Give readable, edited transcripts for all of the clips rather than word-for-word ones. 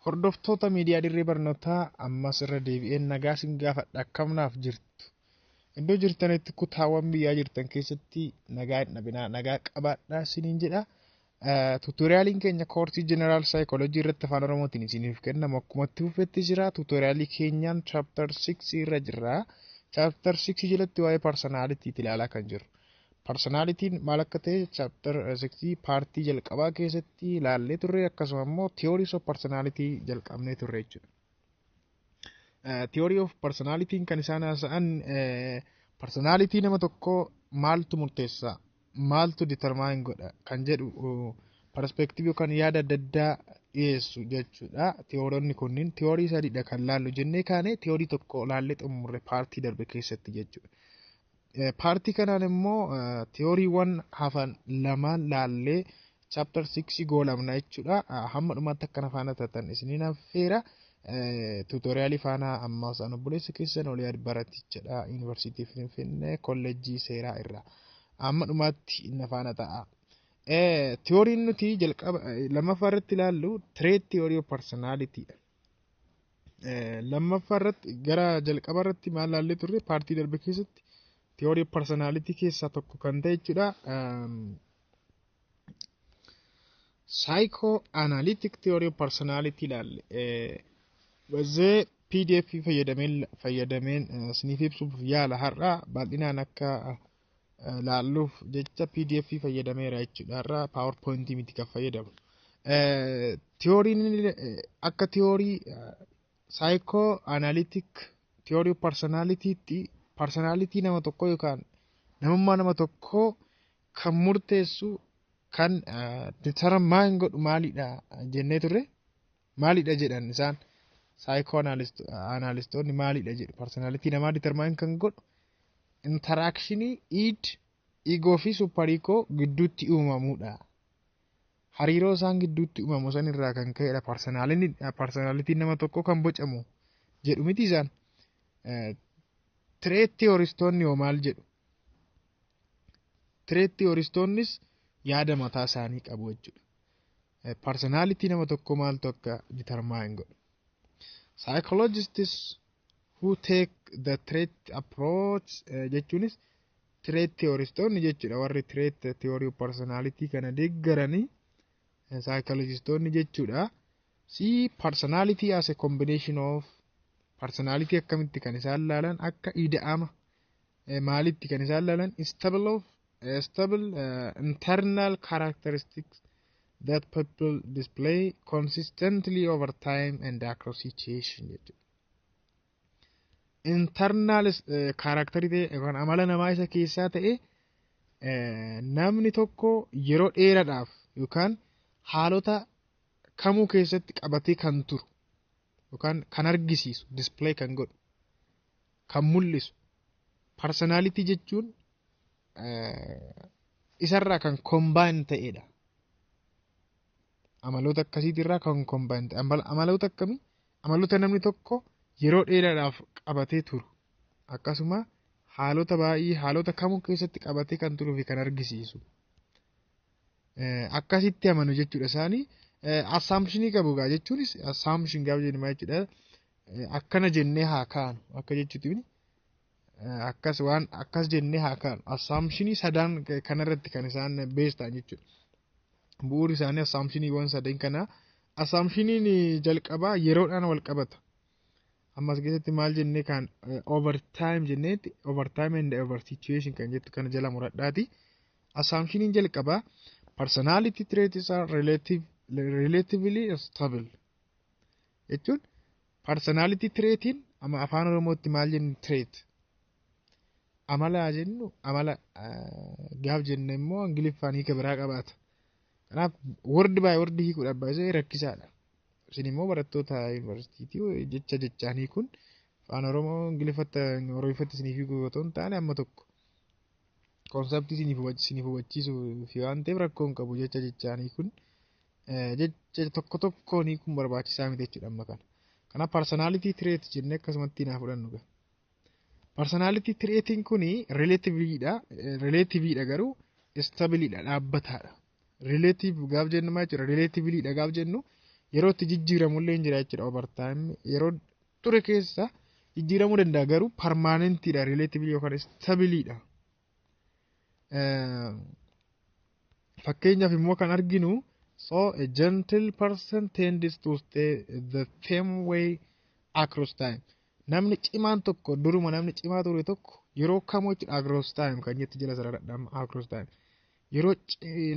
Hordoftoota miidiyaa Dirree Barnootaa, ammas irra deebi'een nagaa isin gaafadha. Akkamnaaf jirtu? Iddoo jirtanitti, kutaawwan biyyaa jirtan keessatti nagaa hin dhabinaa, nagaa qabaadhaa isiniin jedha. Tutorialiin keenya koorsii General Psychology irratti Afaan Oromootiin isiniif kennamu akkuma itti fufetti jira. Tutorialii keenyaan chapter 6 irra jirra. Chapter 6 jalatti waa'ee personality ilaalaa kan jirru. Personalityn maal akka ta'e chapter 6 partii jalqabaa keessatti ilaallee turre, akkasuma immoo theories of personality jalqabnee turre jechuudha. Theory of personality kan isaan haasa'an personality nama tokkoo maaltu murteessa, maaltu determine godha kan jedhu perspective yookaan yaada adda addaa dhiyeessu jechuudha. Theoronni kunniin theory sadiidha kan laallu jennee kaane, theory tokko laallee xumurre partii darbe keessatti jechuudha. Partii kanaan immoo theorywwan hafan lamaan laallee chapter 6 goolabna jechuudha. Hamma dhumaatti akkana faana taatan isiniin affeera. Tutorialii faana ammaa isaan obboleessa keessan olii baratichadha. Yuunivarsiitii Finfinnee, Kolleejjii Seeraa irraa. Hamma dhumaatti na faana ta'a. Theoryn nuti jalqaba lammaffaa irratti ilaallu trait theory of personality dha. Lammaffaa irratti, gara jalqaba irratti maal laallee turre? Partii darbe keessatti theory of personality keessaa tokko kan ta'e jechuudha. Psychoanalytic theory of personality ilaalle. Bazzee PDF fayyadameen isiniif ibsuuf yaala. Har'a bal'inaan akka laalluuf jecha PDF fayyadameera jechuudha. Har'a PowerPoint miti kan fayyadamu. Theoryn akka theory psychoanalytic theory of personalitytti personality nama tokkoo yookaan namummaa nama tokkoo kan murteessu, kan determine godhu maalidha jennee turre? Maalidha jedhan isaan? Psychoanalystoonni maalidha jedhu? Personality namaa determine kan godhu interactionii id, ego fi super ego gidduutti uumamudha. Hariiroo isaan gidduutti uumamu san irraa kan ka'edha personalityn nama tokko kan bocamu jedhu miti isaan? Trait theoristoonni hoo maal jedhu? Trait theoristoonnis yaada mataa isaanii qabu jechuudha. Personality nama tokko maaltu akka determine godhu? Psychologists who take the trait approach, jechuunis trait theoristoonni jechuudha, warri trait theory of personality kana deeggaranii psychologistoonni jechuudha. See personality as a combination of personality, akkamitti kan isaan laalan? Akka ida'ama maalitti kan isaan laalan? Stable internal characteristics that people display consistently over time and across situation jechuudha. Internal character ta'e yookaan amala namaa isa keessaa ta'e, namni tokko yeroo dheeraadhaaf yookaan haalota kamuu keessatti qabatee kan turu yookaan kan argisiisu, display kan godhu, kan mul'isu personality jechuun isarraa kan combine ta'edha. Amaloota akkasiitirraa kan combine ta'e. Amaloota akkamii? Amaloota namni tokko yeroo dheeraadhaaf qabatee turu. Akkasuma haalota baay'ee, haalota kamuu keessatti qabatee kan turuu fi kan argisiisu. Akkasitti amanu jechuudha isaanii. Assumptionii qabu gaa, jechuunis assumption gaafa jennu maal jechuudha? Akkana jennee haa kaanu akka jechuuti. Akkas waan akkas jennee haa kaanu. Assumptionii sadaan kanarratti kan isaan base ta'an jechuudha. Bu'uurri isaanii assumptioniiwwan sadeen kana. Assumptioniin jalqabaa yeroodhaan wal qabata. Ammas keessatti maal jennee kan over time jenneetti, over time and over situation kan jettu kana jala muradhaati. Assumptioniin jalqabaa personality traits are relatively stable jechuun personality traitiin, amma Afaan Oromootti maal jennu trait? Amala jennu. Amala gaaf jenne immoo Ingiliffaan hiika biraa qabaata. Kanaaf word by word hiikuudhaaf baay'ee rakkisaadha. Isin immoo barattoota yuunivarsiitii, jecha jechaan hiikuun Afaan Oromoo Ingiliffatti Oromiffatti isiniif hiikuu otoo hin taane, amma tokko conceptii isiniif hubachiisuu fi waan ta'eef rakkoo hin qabu. Jecha jechaan hiikuun, jecha tokko tokkoon hiikuun barbaachisaa miti jechuudha amma kana. Kanaaf personality trait jennee akkasumatti naa fudhannu ga'a. Personality traitiin kuni relativelyidha. Relativeidha garuu stableidha, dhaabbataadha. Relative gaaf jennu maal jechuudha? Relativelyidha gaaf jennu Yeroo itti jijjiiramullee hin jira jechuudha over time. Yeroo ture keessa jijjiiramuu danda'a, garuu permanentiidha, relatively yookaan stableiidha. Fakkeenyaaf immoo kan arginu, so a gentle person tends to stay the same way across time. Namni cimaan tokko, duruma namni cimaa ture tokko yeroo kamuu jechuudha, across time kan jettu jala sararadha, across time. Yeroo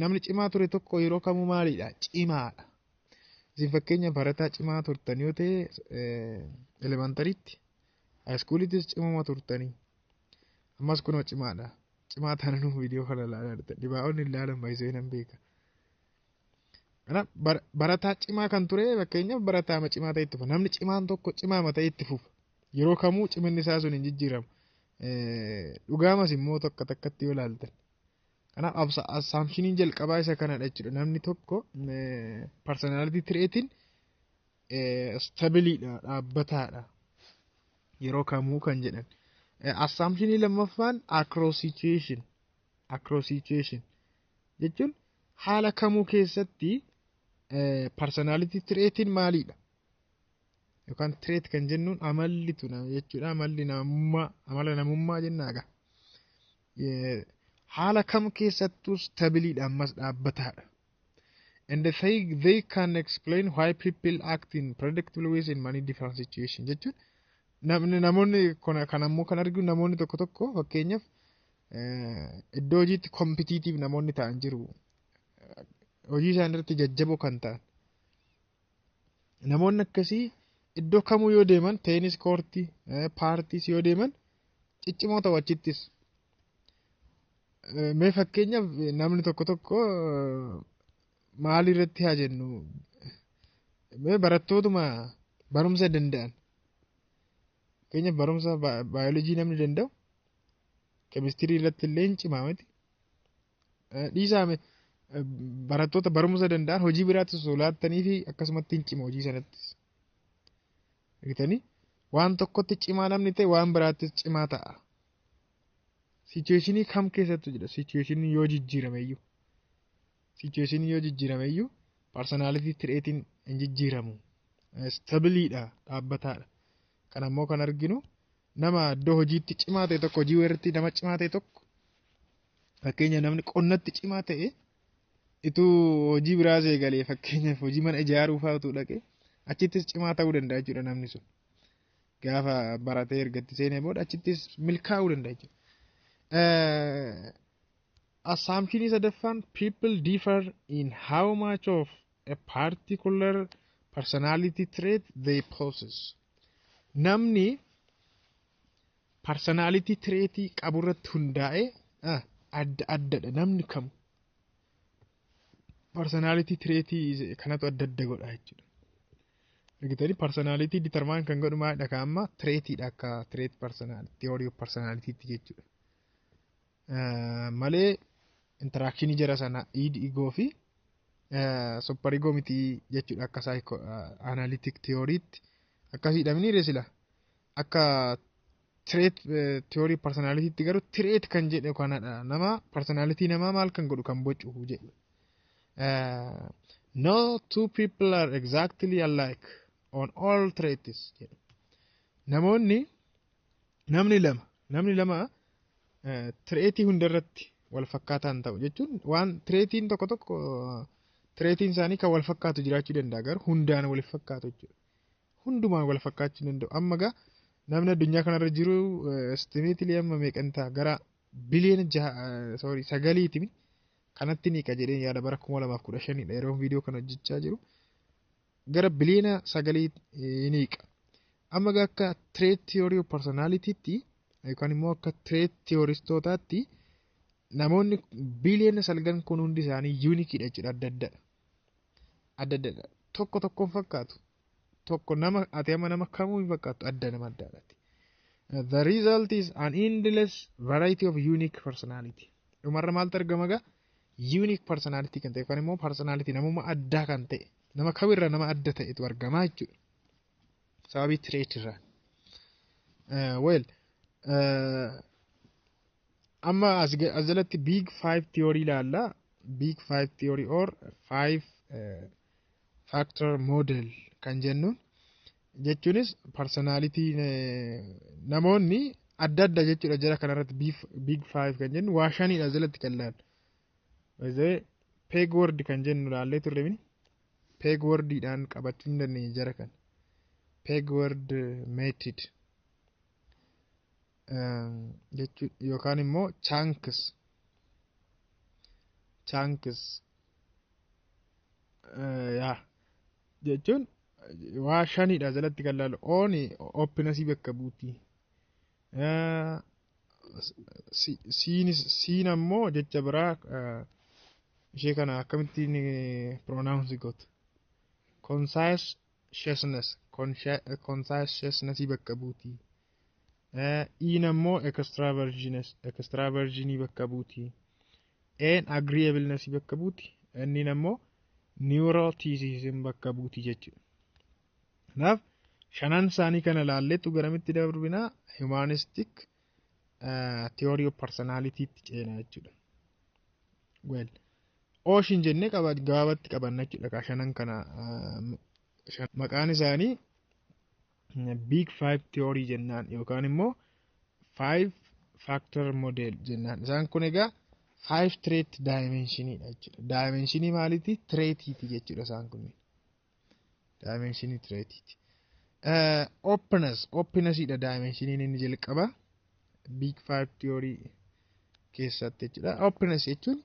namni cimaa ture tokko yeroo kamuu maalidha? Cimaadha. Isin fakkeenya barataa cimaa turtan yoo ta'e, elementaryitti, high schoolittis cimuma turtanii. Ammas kunoo cimaadha. Cimaa taanaan viidiyoo kana ilaalaa jirtan. Dhibaa'onni ilaalan baay'isee nan beeka. Kanaaf barataa cimaa kan ture fakkeenyaaf barataa cimaa ta'e itti fufa. Namni cimaan tokko cimaa ta'e itti fufa. Yeroo kamuu ciminni isaa sun hin jijjiiramu. Dhugaamas immoo tokko takkatti yoo ilaaltan. Kanaaf assumptioniin jalqabaa isa kanadha jechuudha. Namni tokko personality traitiin stableiidha, dhaabbataadha. Yeroo kamuu kan jedhan. Assumptionii lammaffaan across situation. Across situation jechuun haala kamuu keessatti personality traitiin maalidha? Yookaan trait kan jennuun amallitu jechuudha. Amalli namummaa, amala namummaa jennaaga. Haala kam keessattuu stableiidha, ammas dhaabbataadha. And they can explain why people act in predictable ways in many different situations jechuun namni namoonni kan ammoo kan arginu, namoonni tokko tokko fakkeenyaaf iddoo hojiitti competitive namoonni ta'an jiru. Hojii isaanii irratti jajjaboo kan ta'an. Namoonni akkasii iddoo kamuu yoo deeman, tennis courtii, partys yoo deeman, ciccimoo ta'u achittis. Mee fakkeenyaaf namni tokko tokko maal irratti haa jennu, mee barattootuma barumsa danda'an, fakkeenyaaf barumsa baayoloojii namni danda'u keemistirii irratti illee hin cimaa miti. Dhiisaame, barattoota barumsa danda'an hojii biraatti osoo laattanii fi akkasumatti hin cima hojii sanattis. Argitanii, waan tokkotti cimaa namni ta'e waan biraattis cimaa ta'a. Situationii kam keessattuu jira, situationii yoo jijjiirame iyyuu. Situationii yoo jijjiirame iyyuu personality traitiin hin jijjiiramu. Stableiidha, dhaabbataadha. Kan ammoo kan arginu nama iddoo hojiitti cimaa ta'e tokko, hojii irratti nama cimaa ta'e tokko, fakkeenya namni qonnatti cimaa ta'e ituu hojii biraas eegalee, fakkeenyaaf hojii mana ijaaruu fa'aa utuu dhaqee, achittis cimaa ta'uu danda'a jechuudha namni sun. Gaafa baratee ergatti seenee booda achittis milkaa'uu danda'a jechuudha. Assumptionii sadaffaan, people differ in how much of a particular personality trait they possess. Namni personality traitii qaburratti hundaa'ee adda addadha namni kamu. Personality traitii kanatu adda adda godha jechuudha. Argitanii, personality determine kan godhu maalidha kan amma? Traitiidha, akka trait personality theory of personalitytti jechuudha. Malee interactionii jara sana id, ego fi super ego miti jechuudha akka psycho analytic theorytti. Akkasiidha mini sila? Akka trait theory personalitytti garuu trait kan jedhu kanadha, nama personality namaa maal kan godhu, kan bocu jedhu. No two people are exactly alike on all traits jedhu. Namoonni namni lama traitii hundarratti wal fakkaataan ta'u jechuun waan traitiin tokko tokko traitiin isaanii kan wal fakkaatu jiraachuu danda'a, garuu hundaan wal fakkaatu jechuudha. Hundumaan wal fakkaachuu danda'u. Amma gaa namni addunyaa kanarra jiru estimately amma meeqan ta'a? Gara biliyoona jaha, sorry, sagaliiti kanatti ni jedheen yaada. Bara 2015dha yeroo viidiyoo kana hojjechaa jiru. Gara biliyoona 9 ni hiqa. Amma gaa akka trait theory of personalitytti yookaan immoo akka trait theoristootaatti namoonni biliyoona 9 kun hundi isaanii uniqueiidha jechuudha, adda addadha. Adda addadha. Tokko tokkoon fakkaatu. Tokko nama ati amma nama kamuu hin fakkaattu, adda, nama addaadhaati. The result is an endless variety of unique personality. Dhumarra maaltu argama gaa? Unique personality kan ta'e yookaan immoo personality namummaa addaa kan ta'e, nama kamirra nama adda ta'etu argama jechuudha. Sababii trait irraa. Well, amma as jalatti big five theory ilaalla. Big five theory or five factor model kan jennuun jechuunis personality namoonni adda adda jechuudha. Jara kanarratti big five kan jennu waa shanidha jalatti kan laallu. Peg word kan jennu laallee turre mini peg wordiidhaan qabachuu hin dandeenye jara kana. Peg word method jechuun yookaan immoo chunks yaa jechuun waa shanidha jalatti kan laallu. Ooni opennessii bakka buuti. Siin ammoo jecha biraa ishee kana akkamittiin pronounce gootu? Conscientiousness, conscientiousness bakka buuti. Iin ammoo extraversionii bakka buuti. Een agreeableness bakka buuti. Inniin ammoo neuroticism bakka buuti jechuudha. Kanaaf shanan isaanii kana laalleetu garamitti darbinaa? Humanistic theory of personality tti ceenaa jechuudha. Well, Ocean jennee gabaabatti qabanna jechuudha shanan kana. Maqaan isaanii big five theory jennaan yookaan immoo five factor model jennaan. Isaan kun egaa five trait dimensionidha jechuudha. Dimensionii maaliiti? Traitiiti jechuudha isaan kun. Dimensionii traitiiti. Openness, opennessiidha dimensioniin inni jalqaba big five theory keessatti jechuudha. Openness jechuun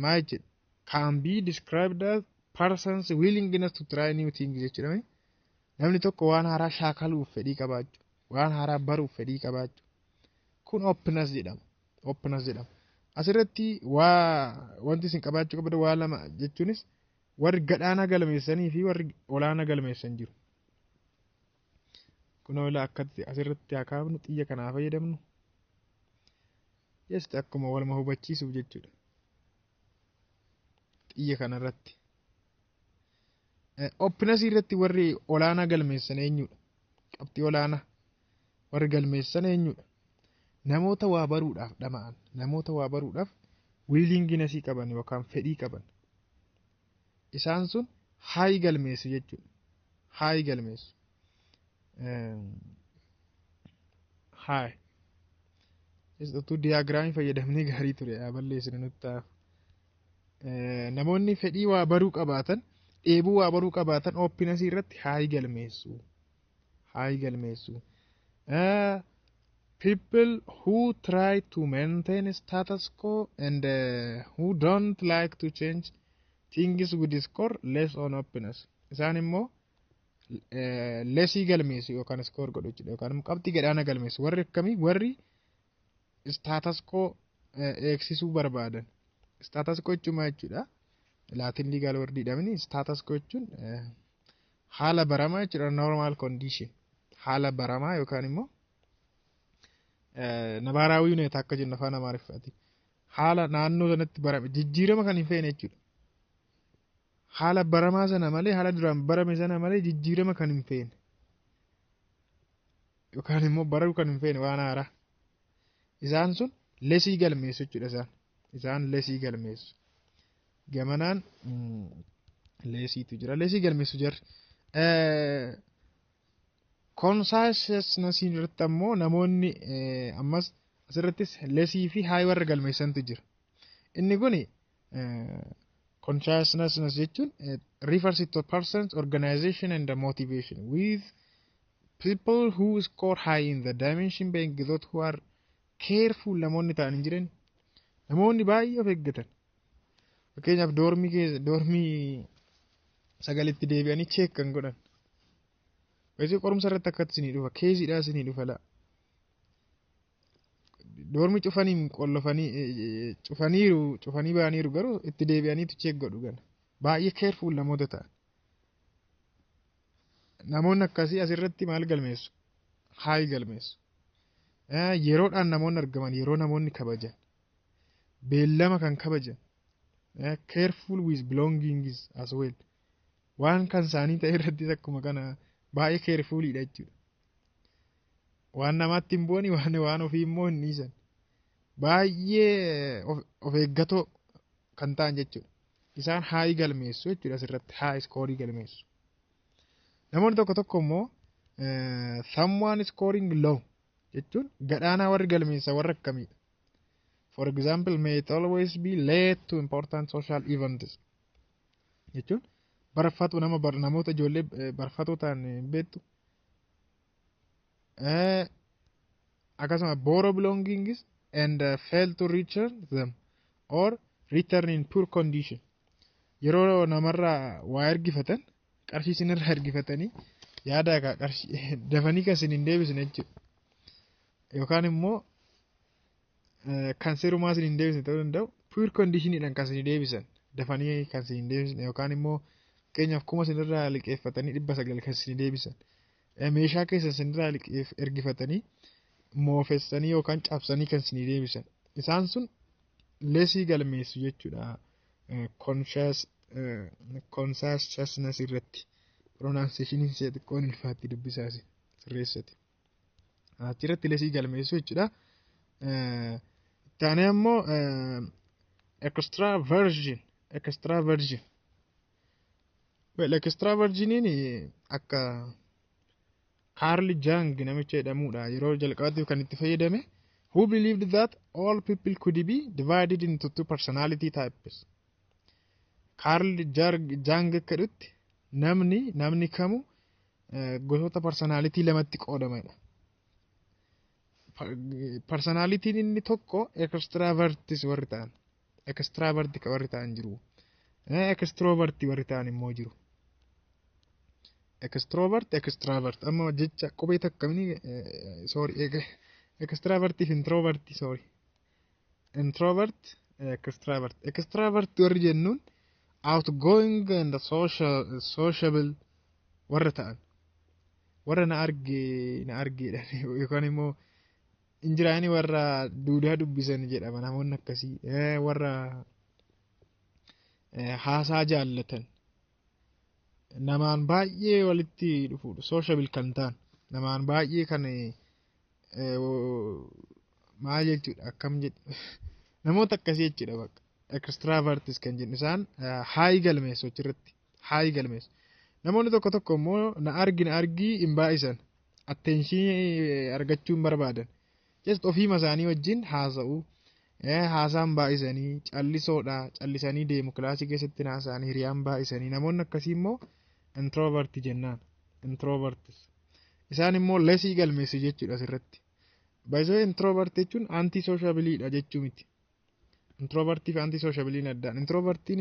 maal jechuudha? Can be described as person's willingness to try new things jechuudha. Namni tokko waan haaraa shaakaluuf fedhii qabaachuu, waan haaraa baruuf fedhii qabaachuu. Kun openness jedhama. Openness jedhama. Asirratti waa wanti isin qabaachuu qabdan waa lama jechuunis warri gadhaana galmeessanii fi warri olaanaa galmeessan jiru. Kunoo ilaa akkatti asirratti haa kaafnu, xiyya kanaa fayyadamnu. Just akkuma waluma hubachiisuuf jechuudha. Xiyya kanarratti. Openness irratti warri olaanaa galmeessan eenyudha? Qabxii olaanaa warri galmeessan eenyudha? Namoota waa baruudhaaf dhama'an, namoota waa baruudhaaf willingnessii qaban yookaan fedhii qaban. Isaan sun high galmeessu jechuudha. High galmeessu. High. Utuu diagramii fayyadamnee gaarii ture, balleessine nutti ta'aaf. Namoonni fedhii waa baruu qabaatan, dheebuu waa baruu qabaatan opennessii irratti high galmeessu. High galmeessu. People who try to maintain status quo and who don't like to change things would score less on openness. Isaan immoo lessii galmeessu yookaan score godhu jechuudha yookaan immoo qabxii gadaana galmeessu. Warri akkamii? Warri status quo eegsisuu barbaadan. Status quo jechuun maal jechuudha? Latin legal wordiidha. Status quo jechuun haala baramaa jechuudha, normal condition. Haala baramaa yookaan immoo ነባራዊ ሁኔታ akka jennu afaan Amaariffaatiin. Haala naannoo sanatti barame, jijjiirama kan hin feene jechuudha. Haala baramaa sana malee, haala duraan barame sana malee jijjiirama kan hin feene. Yookaan immoo baruu kan hin feene waan haaraa. Isaan sun lessii galmeessu jechuudha isaan. Isaan lessii galmeessu. Gamanaan lessiitu jira. Lessii galmeessu jarri. Conscientiousness irratti ammoo namoonni ammas asirrattis lessii fi high warra galmeessantu jira. Inni kuni conscientiousness jechuun refers to person's organization and the motivation, with people who score high in the dimension being those who are careful namoonni ta'an hin jiran, namoonni baay'ee of eeggatan. Fakkeenyaaf dormii keessa, dormii sagalitti deebi'anii check kan godhan. Weesii qorumsa irratti akkatti isinii dhufa, keesiidhaa isinii dhufa la'a. Dormii cufanii qollofanii cufaniiru, cufanii ba'aniiru, garuu itti deebi'aniitu check godhu gana. Baay'ee careful namoota ta'an. Namoonni akkasii asirratti maal galmeessu? High galmeessu. Yeroodhaan namoonni argaman, yeroo namoonni kabajan, beellama kan kabajan, careful with belongings as well. Waan kan isaanii ta'e irrattis akkuma kana baay'ee carefuliidha jechuudha. Waan namaatti hin bu'ani, waan ofii immoo hin dhiisan. Baay'ee of eeggatoo kan ta'an jechuudha. Isaan high galmeessu jechuudha, asirratti high score galmeessu. Namoonni tokko tokko immoo someone scoring low jechuun gadhaanaa warri galmeessa warra akkamiidha? For example, may it always be late to important social events jechuun barfatu nama namoota ijoollee barfatoo ta'an hin beektu. Akkasuma borrow belongings and fail to return them or return in poor condition. Yeroo namarraa waa ergifatan, qarshii isinirraa ergifatanii, yaada qarshii dafanii kan isin hin deebisne jechuudha. Yookaan immoo kan seerumaa isin hin deebisne ta'uu danda'u, poor conditioniidhaan kan isin deebisan, dafanii kan isin hin deebisne, yookaan immoo fakkeenyaaf 1000 isinirraa liqeeffatanii 900 kan isin deebisan. Meeshaa keessa isinirraa ergifatanii moofessanii yookaan cabsanii kan isin deebisan. Isaan sun less galmeessu jechuudha. Conscientiousness irratti pronunciation ishee xiqqoon ulfaatti, dubbisaasi sirreessati. Achirratti less galmeessu jechuudha. Itti aanee ammoo extraversion, extraversion. Well, extraversioniin akka Carl Jung namicha jedhamudha. Yeroo jalqabaatiif kan itti fayyadame, who believed that all people could be divided into two personality types. Carl Jung akka jedhutti namni kamu gosoota personality lamatti qoodamadha. Personalityn inni tokko extravertis warri ta'an, extravert warri ta'an jiru. Extrovert warri ta'an immoo jiru. Extrovert, extravert, amma jecha qubee takkamini, sorry, extravert fi introvert, sorry. Introvert, extravert. Extravert warri jennuun outgoing and social, sociable warra ta'an, warra na argee na argeedha yookaan immoo injiraanii warra duudaa dubbisan jedhama. Namoonni akkasii warra haasaa jaallatan, namaan baay'ee walitti dhufuudha, sociable kan ta'an, namaan baay'ee kan maal jechuudha, akkam jedhu, namoota akkasii jechuudha bakka. Extravertis kan jennu isaan high galmeessu, achirratti high galmeessu. Namoonni tokko tokko immoo na argi na argii hin baay'isan, attention argachuu hin barbaadan, just ofiima isaanii wajjin haasa'u, haasaan baay'isanii, callisoodha, callisanii deemu, kilaasii keessatti haasa'anii, hiriyaan baay'isanii. Namoonni akkasii immoo introvert jennaan. Introvertis isaan immoo less galmeessu jechuudha asirratti. Baay'isoo introvert jechuun anti sociableiidha jechuu miti. Introvertii fi anti sociableiin addaan. Introvertiin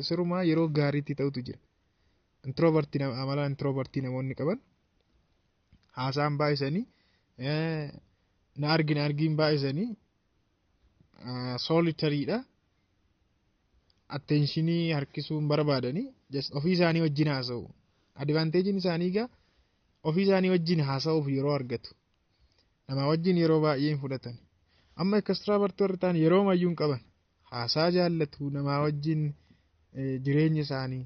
sirumaa yeroo gaariitti ta'utu jira. Introvertii, amala introvertii namoonni qaban haasaan baay'isanii, na argi na argiin baay'isanii, solitarydha. Attention harkisuu hin barbaadanii, just ofii isaanii wajjin haasa'u. Advantageiin isaanii egaa ofii isaanii wajjin haasa'uuf yeroo argatu. Nama wajjin yeroo baay'ee hin fudhatan. Amma extravertii warri ta'an yeroo mayyuu hin qaban. Haasaa jaallatu, namaa wajjin jireenya isaanii.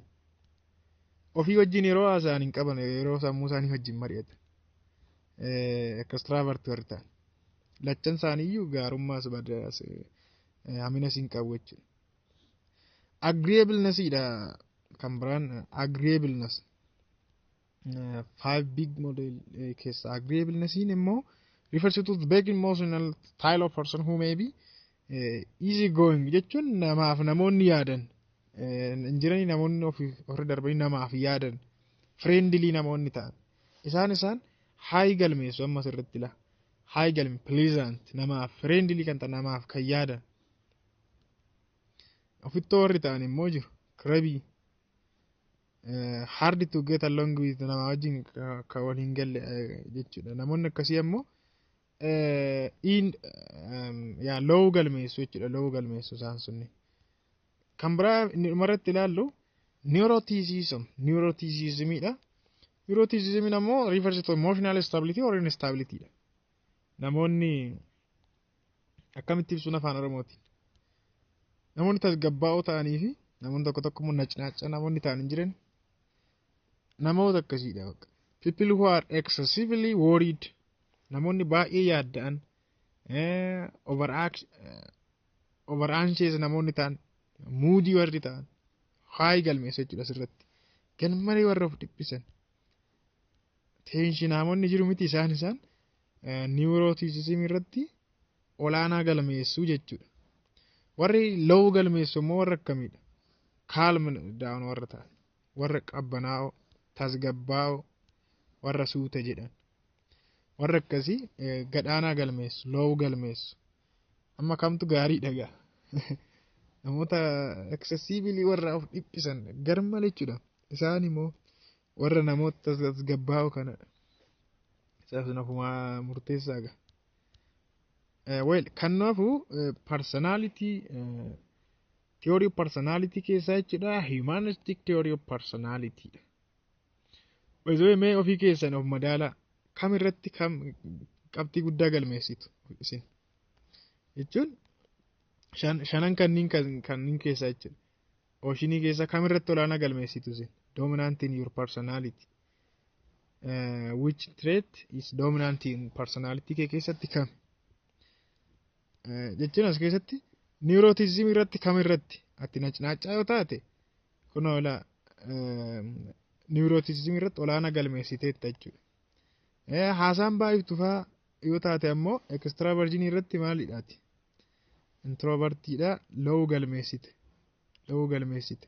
Ofii wajjin yeroo haasa'an hin qaban, yeroo sammuu isaanii wajjin mari'atan. Extravertii warri ta'an. Lachan isaaniiyyuu gaarummaas badaas haminas hin qabu jechuudha. Agreeablenessiidha kan biraan, agreeableness. Five big model keessa agreeablenessiin immoo refers to the big emotional style of person who may be easy going jechuun namaaf namoonni yaadan hin jiranii, namoonni ofii ofirra darbanii namaaf yaadan, friendly namoonni ta'an, isaan high galmeessu. Amma asirratti la high galme, pleasant, namaaf friendly kan ta'an, namaaf kan yaadan. Ofittoo warri ta'an immoo jiru, crabby, hard to get along with, nama wajjin kan wal hin galle jechuudha. Namoonni akkasii ammoo in yaa low galmeessu jechuudha, low galmeessu isaan sunni. Kan biraa inni dhumarratti ilaallu neuroticism, neuroticismidha. Neuroticism ammoo refers to emotional stability or instability dha. Namoonni akkamitti ibsuun afaan Oromootiin? Namoonni tasgabbaa'oo ta'anii fi namoonni tokko tokko immoo nacnaaca namoonni ta'an hin jiran, namoota akkasiidha bakka. People who are excessively worried, namoonni baay'ee yaadda'an, over anxious namoonni ta'an, moody warri ta'an, High galmeessu jechuudha asirratti. Garmalee warra of dhiphisan. Tensionaamonni jiru miti, isaan neuroticism irratti olaanaa galmeessuu jechuudha. Warri low galmeessu immoo warra akkamiidha? Calm down warra ta'an, warra qabbanaa'oo, tasgabbaa'oo, warra suuta jedhan. Warra akkasii gadhaanaa galmeessu, low galmeessu. Amma kamtu gaariidha gaa? Namoota excessively warra of dhiphisan garmalee jechuudha. Isaan immoo warra namoota tasgabbaa'oo kanadha. Isaaf ofumaa murteessaa gaa. Well, kanaafuu personality theory of personality keessaa jechuudha, humanistic theory of personality dha. Osoo mee ofii keessan of madaalaa, kam irratti kam qabxii guddaa galmeessitu isin jechuun, shanan kanneen keessaa jechuudha. Oceanii keessaa kam irratti olaanaa galmeessitu isin? Dominant in your personality. Which trait is dominant in personality kee keessatti kam? Jechuun as keessatti neuroticism irratti kam irratti ati nacnaacaa yoo taate, kunoo ilaa, neuroticism irratti olaanaa galmeessiteetta jechuudha. Haasaan baay'iftu fa'aa yoo taate ammoo extraversion irratti maalidhaati? Introvertiidha, low galmeessite. Low galmeessite.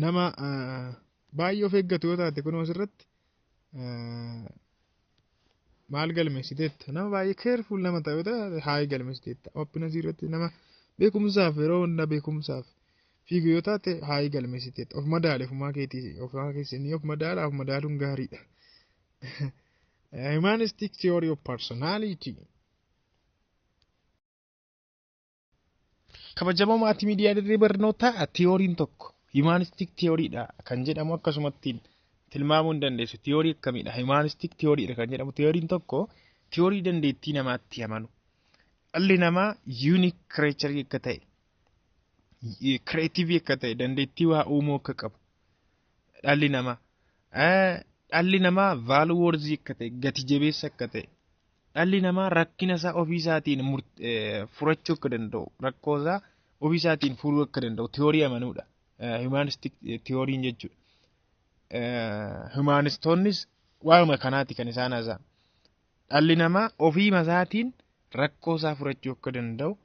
Nama baay'ee of eeggatu yoo taate, kunoo asirratti maal galmeessiteetta? Nama baay'ee careful nama ta'e yoo taate, high galmeessiteetta. Openness irratti nama beekumsaaf, yeroo hunda beekumsaaf fiigu yoo taate, high galmeessiteetta. Of madaale, ofumaa keetii, ofumaa keessanii of madaala, of madaaluun gaariidha. Humanistic theory of personality. Kabajamoo maatii miidiyaa dirree barnootaa, tiyooriin tokko humanistic theoryidha kan jedhamu akkasumatti tilmaamuu hin dandeessu. Tiyoorii akkamiidha? Humanistic theoryidha kan jedhamu tiyooriin tokko tiyoorii dandeettii namaatti amanu. Dhalli namaa unique creature akka ta'e, creative akka ta'e, dandeettii waa uumuu akka qabu. Dhalli namaa value worthy akka ta'e, gati jabeessa akka ta'e. Dhalli namaa rakkina isaa ofii isaatiin furachuu akka danda'u, rakkoo isaa ofii isaatiin furuu akka danda'u tiyoorii amanuudha. Humanistic tiyooriin jechuudha. Humanistoonnis waanuma kanaati kan isaan haasa'an. Dhalli namaa ofii isaatiin rakkoo isaa furachuu akka danda'u,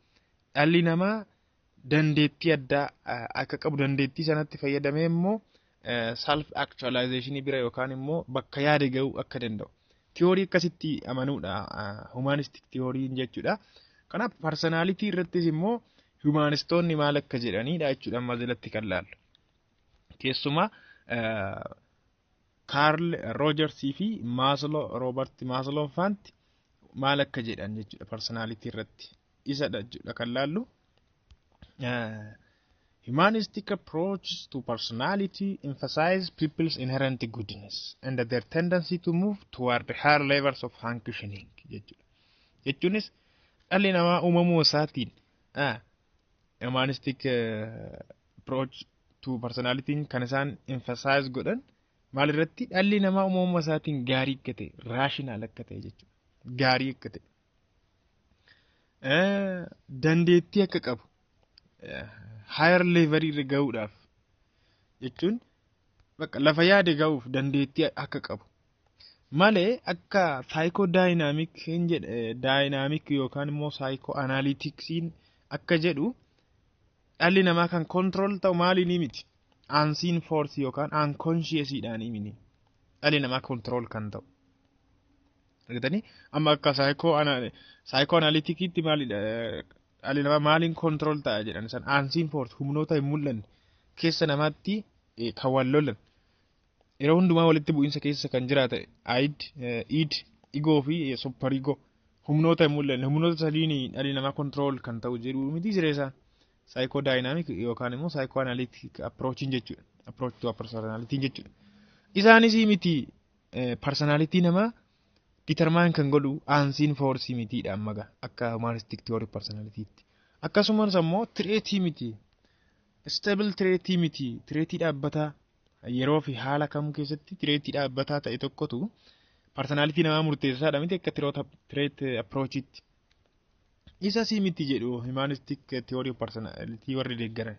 dhalli namaa dandeettii addaa akka qabu, dandeettii sanatti fayyadamee immoo self actualization bira yookaan immoo bakka yaade ga'uu akka danda'u. Tiyoorii akkasitti amanuudha humanistic tiyooriin jechuudha. Kanaaf personality irrattis immoo humanistoonni maal akka jedhanidha jechuudha amma jalatti kan laallu. Keessumaa Carl Rogersii fi Maslow, Robert Maslow faanti maal akka jedhan jechuudha personality irratti. Isadha jechuudha kan laallu. Humanistic approach to personality emphasize people's inherent goodness and their tendency to move toward higher levels of functioning jechuudha. Jechuunis dhalli namaa uumamuu isaatiin, humanistic approach to personality kan isaan emphasize godhan maal irratti? Dhalli namaa uumamuu isaatiin gaarii akka ta'e, rational akka ta'e jechuudha. Gaarii akka ta'e. Dandeettii akka qabu higher level irra gahuudhaaf, jechuun bakka lafa yaade gahuuf dandeettii akka qabu malee, akka psychodynamic hin jedhe, dynamic yookaan immoo psychoanalyticsiin akka jedhu, dhalli namaa kan control ta'u maaliinii miti, unseen force yookaan unconsciousidhaanii miti dhalli namaa control kan ta'u. Argitanii, amma akka psychoanalyticiitti maalidha? Dhalli namaa maaliin control ta'a jedhan san? Unseen force, humnoota hin mul'anne keessa namaatti kan wal lolan, yeroo hundumaa walitti bu'iinsa keessa kan jiraata, id, id, ego fi super ego, humnoota hin mul'anne, humnoota sadiin dhalli namaa control kan ta'u jedhu miti jireessaan psychodynamic yookaan immoo psychoanalytic approachiin jechuudha, approach to personality jechuudha. Isaanis miti, personality namaa determine kan godhu unseen force mitiidha amma akka humanistic theory personalitytti. Akkasumas ammoo traitii miti, stable traitii miti, traitii dhaabbataa, yeroo fi haala kam keessatti traitii dhaabbataa ta'e tokkotu personality namaa murteessaadha miti akka trait approachitti. Isa sii miti jedhu humanistic theory of personality warri deeggaran.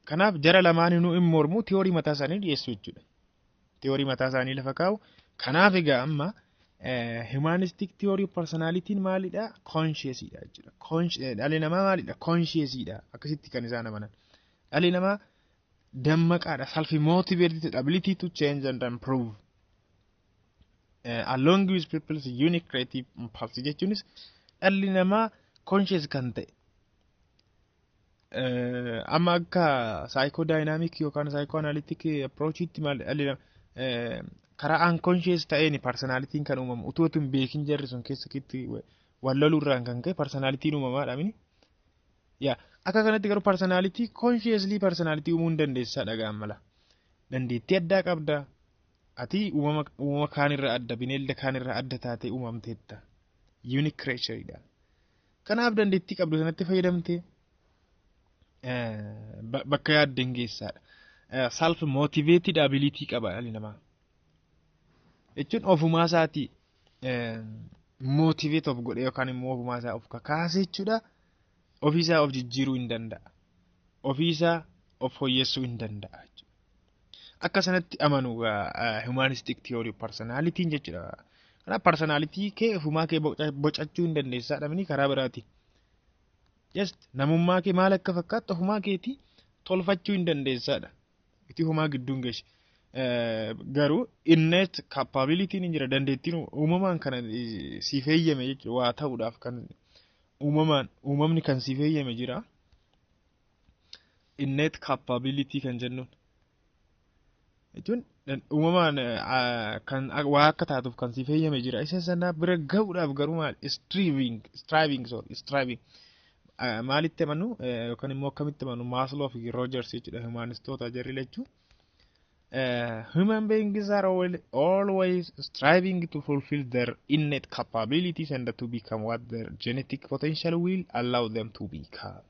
Kanaaf jara lamaaninuu hin mormuu, tiyoorii mataa isaanii dhiyeessu jechuudha. Tiyoorii mataa isaanii lafa kaa'u. Kanaaf egaa amma humanistic theory of personalityn maalidha? Consciousidha jechuudha. Dhalli namaa maalidha? Consciousidha. Akkasitti kan isaan amanan. Dhalli namaa dammaqaadha. Self motivated ability to change and improve. Along with people's unique creative impulse jechuunis dhalli namaa conscious kan ta'e, amma akka psychodynamic yookaan psychoanalytic approachitti maal, dhalli namaa karaa unconscious ta'een personalityn kan uumamu, utuu hin beekin jarri sun keessa wal loluurraan kan ka'e personalityn uumamaadha mini. Yaa, akka kanatti garuu personality consciously personality uumuu hin dandeessaa dhagaan mala. Dandeettii addaa qabda. Ati uumama kaanirraa adda, bineelda kaanirraa adda taatee uumamteetta. Unique creatureidha. Kanaaf dandeettii qabdu sanatti fayyadamtee bakka yaadde hin geessaadha. Self motivated ability qaba dhalli namaa. Jechuun ofumaa isaatii motivate of godhee yookaan immoo ofumaa isaa of kakaasee jechuudha. Ofiisaa of jijjiiruu hin danda'a. Ofiisaa of fooyyessuu hin danda'a jechuudha. Akka sanatti amanu humanistic theory of personality jechuudha. Kanaaf personality kee ofumaa kee bocachuu hin dandeessaa dhabni karaa biraatiin. Just namummaa kee maal akka fakkaattu ofumaa keetii tolfachuu hin dandeessaadha. Itti homaa gidduun geeshe. Garuu innate capability ni jira, dandeettiin uumamaan kana siif eeyyame jechuudha, waa ta'uudhaaf kan uumamaan uumamni kan siif eeyyame jira. Innate capability kan jennuun jechuun uumamaan kan waa akka taatuuf kan siif eeyyame jira. Isa sana bira gahuudhaaf garuu maal, striving, sorry, striving maalitti amanu yookaan immoo akkamitti amanu Maslow fi Rogers jechuudha, humanistoota jarri lachuu. Human beings are always striving to fulfill their innate capabilities and to become what their genetic potential will allow them to become.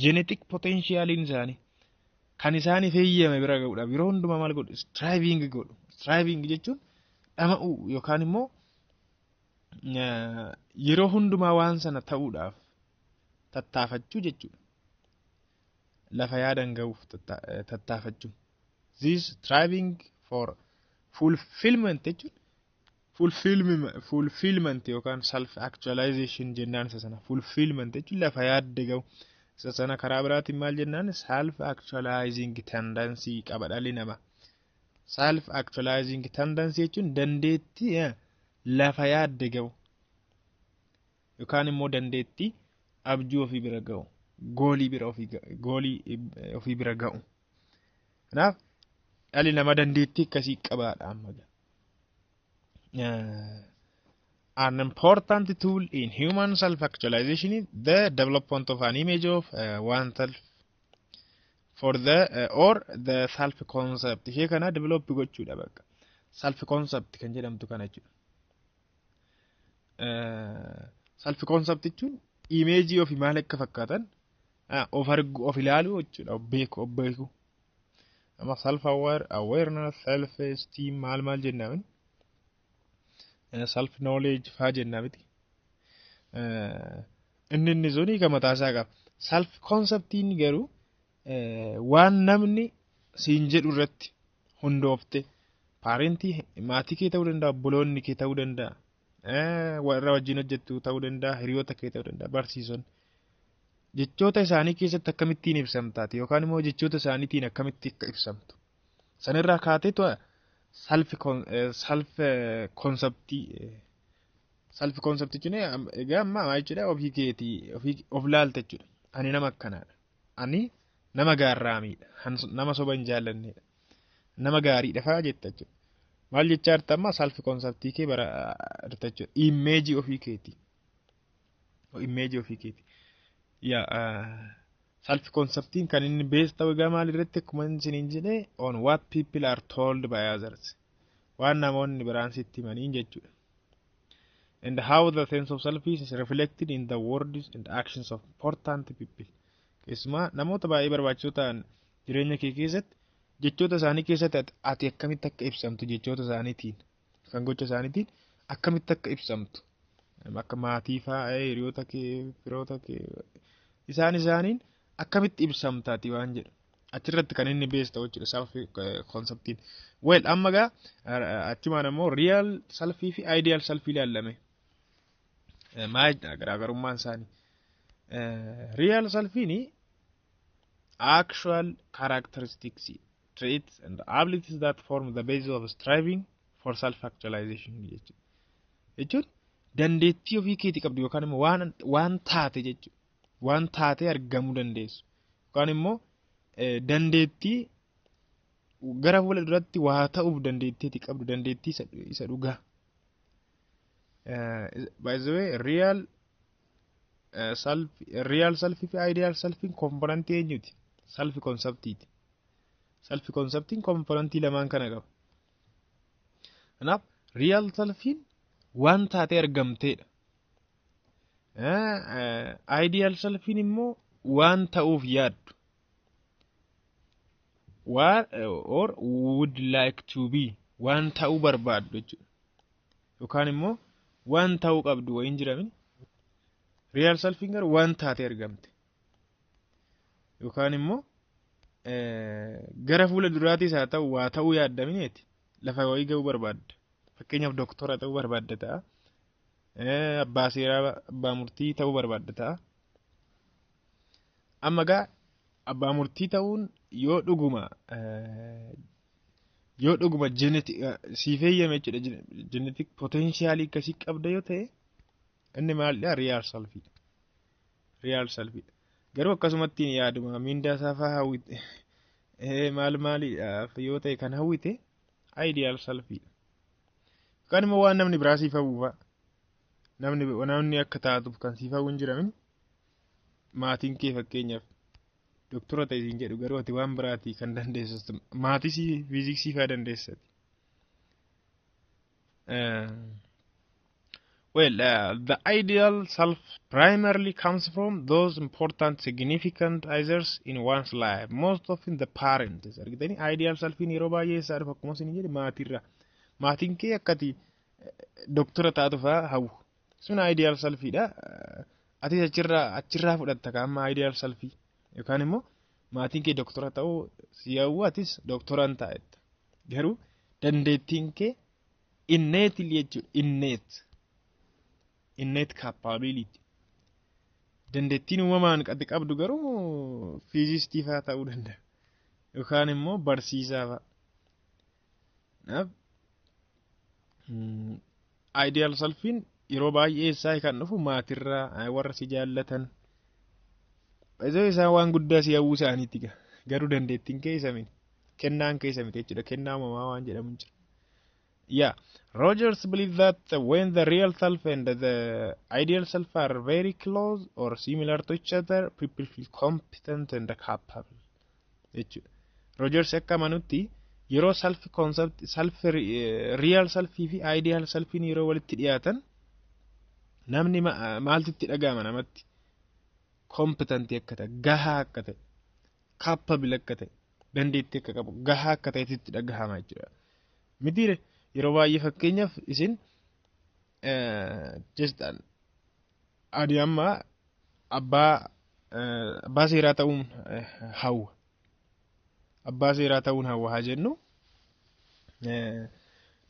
Genetic potentialiin isaanii kan isaaniif eeyyame bira gahuudhaaf yeroo hundumaa maal godhu? Striving godhu. Striving jechuun dhama'uu yookaan immoo yeroo hundumaa waan sana ta'uudhaaf tattaafachuu jechuudha. Lafa yaadan gahuuf tattaafachuu. This striving for fulfillment jechuun fulfillment yookaan self actualization jennaan isa sana. Fulfillment jechuun lafa yaadde gahu. Isa sana karaa biraatiin maal jennaan? Self actualizing tendency qaba dhalli namaa. Self actualizing tendency jechuun dandeettii lafa yaadde gahu yookaan immoo dandeettii abjuu ofii bira gahu, goalii ofii bira gahu. Kanaaf dhalli namaa dandeettii akkasii qabaadha amma. An important tool in human self-actualization is the development of an image of oneself for the or the self concept. Ishee kana develop gochuudha bakka. Self concept kan jedhamtu kana jechuudha. Self concept jechuun imageii ofii maal akka fakkaatan of argu, of ilaaluu jechuudha, of beeku, of beeku. Amma self aware awareness, self esteem maal maal jennaan, self knowledge faa jennaa miti. Inni suni kan mataa isaa qaba. Self conceptiin garuu waan namni siin jedhu irratti hundoofte, parentii, maatii kee ta'uu danda'a, obboloonni kee ta'uu danda'a, warra wajjin hojjettu ta'uu danda'a, hiriyoota kee ta'uu danda'a, barsiisonni. Jechoota isaanii keessatti akkamittiin ibsamtaati yookaan immoo jechoota isaaniitiin akkamitti akka ibsamtu. Sanirraa kaateetu self conceptii. Self conceptii jechuun egaa amma maal jechuudha? Ofii keetii ofii of laalta jechuudha. Ani nama akkanaadha. Ani nama gaarraamiidha. Nama soba hin jaallannedha. Nama gaariidha fa'aa jetta jechuudha. Maal jechaa jirta amma? Self conceptii kee bara jirta jechuudha. Imageii ofii keetii. Imageii ofii keetii. Yaa, self conceptiin kan inni base ta'u egaa maal irratti? Akkuma isiniin jedhee, on what people are told by others. Waan namoonni biraan sitti himaniin jechuudha. And how the sense of self is reflected in the words and actions of important people. Keessumaa namoota baay'ee barbaachisoo ta'an jireenya kee keessatti jechoota isaanii keessatti ati akkamitti akka ibsamtu, jechoota isaaniitiin kan gocha isaaniitiin akkamitti akka ibsamtu, akka maatii fa'aa, hiriyoota kee, firoota kee. Isaan isaaniin akkamitti ibsamtaati waan jedhu. Achirratti kan inni base ta'u jechuudha self conceptiin. Well, amma gaa achumaan ammoo real selfii fi ideal selfii ilaallame. Maal garaagarummaan isaanii? Real selfiin actual characteristics, traits and abilities that form the basis of striving for self actualization jechuudha. Jechuun dandeettii ofii keetii qabdu yookaan immoo waan taate jechuudha. Waan taatee argamuu dandeessu. Yookaan immoo dandeettii gara fuula duratti waa ta'uuf dandeettii qabdu, dandeettii isa dhugaa. By the way, real self, real self fi ideal selfiin componentii eenyuti? Self conceptiiti. Self conceptiin componentii lamaan kana qaba. Kanaaf real selfiin waan taatee argamteedha. Ideal selfiin immoo waan ta'uuf yaaddu. Waan or would like to be, waan ta'uu barbaaddu jechuudha. Yookaan immoo waan ta'uu qabdu wayiin jiramin. Real selfiin garuu waan taatee argamte. Yookaan immoo gara fuula duraatis haa ta'u waa ta'uu yaaddamineeti lafa wayii ga'uu barbaadda. Fakkeenyaaf doktora ta'uu barbaadda ta'a. Abbaa seeraa, abbaa murtii ta'uu barbaadda ta'a. Amma gaa abbaa murtii ta'uun yoo dhuguma siif eeyyame jechuudha, genetic potentialii akkasii qabda yoo ta'e, inni maalidha? Real selfiidha. Real selfiidha. Garuu akkasumatti yaaduma miindaa isaa fa'aa hawwite, maal maaliidhaaf yoo ta'e kan hawwite, ideal selfiidha. Yookaan immoo waan namni biraa siif hawwu fa'a. Namni akka taatuuf kan siif hawwu hin jiramin. Maatiin kee fakkeenyaaf doktora ta'e siin jedhu, garuu ati waan biraatii kan dandeessu maatii fiiziksii fa'aa dandeessati. Well, the ideal self primarily comes from those important significant others in one's life, most often the parents. Argitanii, ideal selfiin yeroo baay'ee isaa dhufa, akkuma isin jedhe, maatiirra. Maatiin kee akkati doktora taatu fa'aa hawwu. Sun ideal selfiidha. Atis achirraa fudhatta ka amma ideal selfii, yookaan immoo maatiin kee doktora ta'uu si hawwu, atis doktoraan taa'etta. Garuu dandeettiin kee innate jechuudha, innate capability. Dandeettiin uumamaan ati qabdu garuu fiizistii fa'aa ta'uu danda'a. Yookaan immoo barsiisaa fa'a. Kanaaf ideal selfiin yeroo baay'ee isaa kan dhufu maatirraa, warra si jaallatan. Isaan waan guddaa si hawwuu isaaniitti garuu dandeettiin kee isa miti. Kennaan kee isa miti jechuudha. Kennaa uumamaa waan jedhamu hin jiru. Yeah, Rogers believed that when the real self and the ideal self are very close or similar to each other, people feel competent and capable. Jechuudha. Rogers akka amanutti yeroo self concept, self, real selfii fi ideal selfiin yeroo walitti dhiyaatan namni maaltu itti dhaga'ama namatti? Competent akka ta'e, gahaa akka ta'e, capable akka ta'e, dandeettii akka qabu, gahaa akka ta'etti itti dhagahama jechuudha. Mitiire, yeroo baay'ee fakkeenyaaf isin just ani amma abbaa seeraa ta'uun hawwa. Abbaa seeraa ta'uun hawwa haa jennu.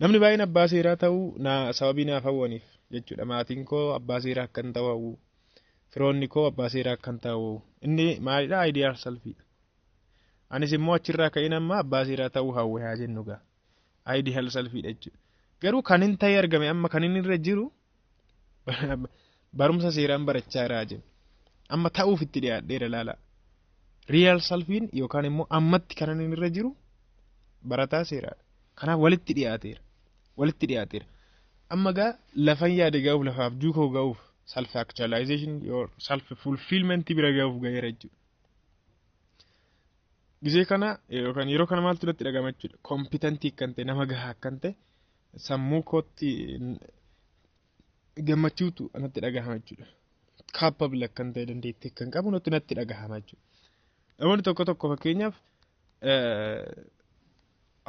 Namni baay'een abbaa seeraa ta'uu na sababii naaf hawwaniif jechuudha. Maatiin koo abbaa seeraa akkan ta'u hawwu. Firoonni koo abbaa seeraa akkan ta'u hawwu. Inni maalidha? Ideal selfiidha. Anis immoo achirraa ka'in amma abbaa seeraa ta'uu hawwe haa jennu gaa. Ideal selfiidha jechuudha. Garuu kan hin ta'e argame, amma kan inni irra jiru barumsa seeraan barachaa jira jennu. Amma ta'uuf itti dhiyaadheera, laala. Real selfiin yookaan immoo ammatti kan inni irra jiru barataa seeraadha. Kanaaf walitti dhiyaateera. Walitti dhiyaateera. Amma gaa lafan yaade ga'uuf, lafaaf juukoo ga'uuf, self actualization or self fulfillment bira ga'uuf ga'eera jechuudha. Gizee kana yookaan yeroo kana maaltu natti dhagama jechuudha? Competentii kan ta'e, nama gahaa kan ta'e, sammuu kootti gammachuutu natti dhagahama jechuudha. Capable akkan ta'e, dandeettii akkan qabu natti dhagahama jechuudha. Namoonni tokko tokko fakkeenyaaf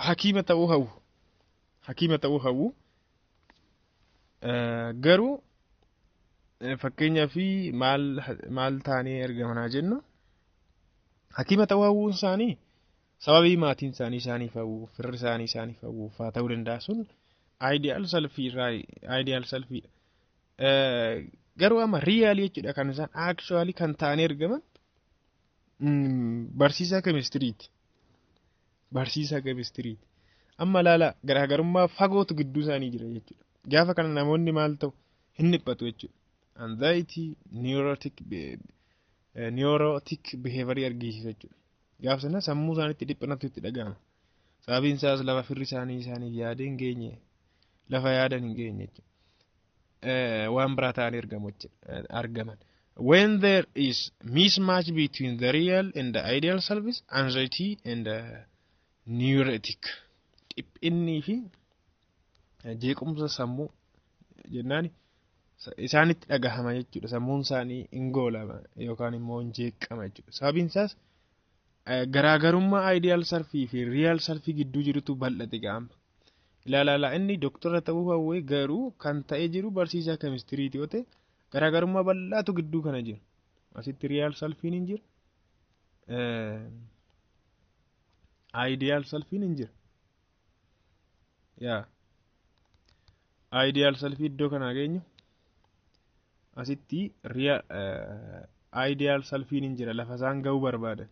hakiima ta'uu hawwu. Hakiima ta'uu hawwu. Garuu Fakkeenyaaf, maal maal ta'anii argaman jennu, hakiima ta'uu hawwuun isaanii sababii maatiin isaanii isaaniif hawwu, firri isaanii isaaniif hawwu faa ta'uu danda'a. Sun ideal selfii irraa, ideal selfiidha. Garuu amma realii jechuudha, kan isaan actually kan ta'anii argaman barsiisaa keemistiriiti. Barsiisaa keemistiriiti. Amma ilaala, garaagarummaa fagootu gidduu isaanii jira jechuudha. Gaafa kana namoonni maal ta'u? Hin dhiphatu jechuudha. Anxiety, neurotic behavior argisiisa jechuudha. Gaafa sana sammuu isaaniitti dhiphinatu itti dhaga'ama. Sababiin isaas lafa firri isaanii isaaniif yaadee hin geenye, lafa yaadan hin geenye jechuudha. Waan biraa ta'anii argamu argaman. When there is mismatch between the real and the ideal self, anxiety and the neurotic, dhiphinnii fi jeequmsa sammuu jennaan isaanitti dhagahama jechuudha. Sammuun isaanii hin goolama yookaan immoo hin jeeqama jechuudha. Sababiin isaas garaagarummaa ideal selfii fi real selfii gidduu jirutu bal'ate ga'ama. Ilaalaa, inni doktora ta'uu hawwee garuu kan ta'ee jiru barsiisaa keemistiriiti yoo ta'e, garaagarummaa bal'aatu gidduu kana jira. Asitti real selfiin hin jira. Ideal selfiin hin jira. Yaa, ideal selfii iddoo kanaa geenyu, asitti ideal selfiin hin jira, lafa isaan ga'uu barbaadan.